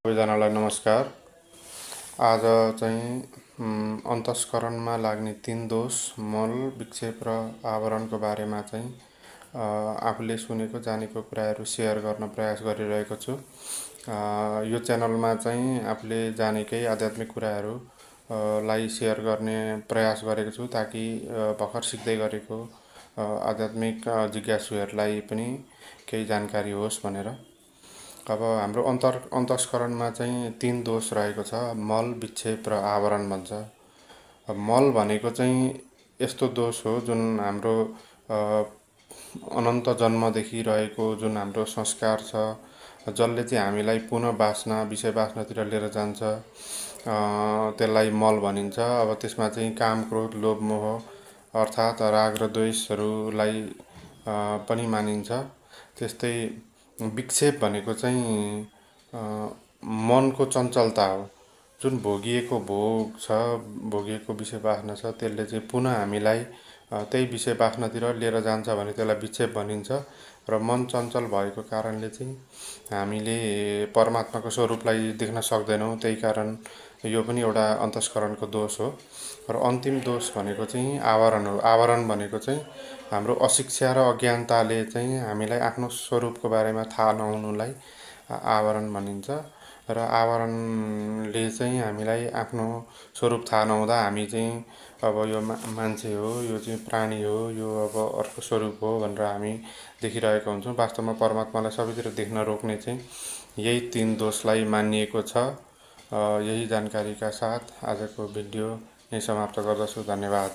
सबैजनालाई नमस्कार। आज चाहिँ अन्तस्करणमा लाग्ने 3 दोष मल, विक्षेप र आवरणको बारेमा चाहिँ आफूले सुनेको जानेको कुराहरू सेयर गर्न प्रयास गरिरहेको छु। यो च्यानलमा चाहिँ आफूले जानेकै आध्यात्मिक कुराहरू लाई सेयर गर्ने प्रयास गरेको छु ताकि भर्खर सिक्दै गरेको आध्यात्मिक जिज्ञासुहरूलाई पनि केही जानकारी होस् भनेर। अब हाम्रो अन्तस्करणमा चाहिँ 3 दोष रहेको छ, मल, विक्षेप र आवरण भन्छ। मल भनेको चाहिँ यस्तो दोष हो जुन हाम्रो अनन्त जन्मदेखि रहेको जुन हाम्रो संस्कार छ, जसले चाहिँ हामीलाई पुनः वासना, विषय वासनातिर लिएर जान्छ, त्यसलाई मल भनिन्छ। अब त्यसमा चाहिँ काम, क्रोध, लोभ, मोह अर्थात् राग र द्वेषहरूलाई पनि मानिन्छ। त्यस्तै विक्षेप भनेको चाहिँ मनको चञ्चलता हो। जुन भोगिएको भोग छ, भोगिएको विषय वासना छ, त्यसले चाहिँ पुनः हामीलाई त्यही विषय वासनातिर लिएर जान्छ भने त्यसलाई विक्षेप भनिन्छ। र मन चञ्चल भएको कारणले चाहिँ हामीले परमात्माको स्वरूपलाई देख्न सक्दैनौँ। त्यही कारण यो पनि एउटा अन्तस्करणको दोष हो। र अन्तिम दोष भनेको चाहिँ आवरण हो। आवरण भनेको चाहिँ हाम्रो अशिक्षा र अज्ञानताले चाहिँ हामीलाई आफ्नो स्वरूपको बारेमा थाहा नहुनुलाई आवरण भनिन्छ। र आवरणले चाहिँ हामीलाई आफ्नो स्वरूप थाहा नहुँदा हामी चाहिँ अब यो मान्छे हो, यो चाहिँ प्राणी हो, यो अब अर्को स्वरूप हो भनेर हामी देखिरहेका हुन्छौँ। वास्तवमा परमात्मालाई सबैतिर देख्न रोक्ने चाहिँ यही 3 दोषलाई मानिएको छ। यही जानकारीका साथ आजको भिडियो यहीँ समाप्त गर्दछु। धन्यवाद।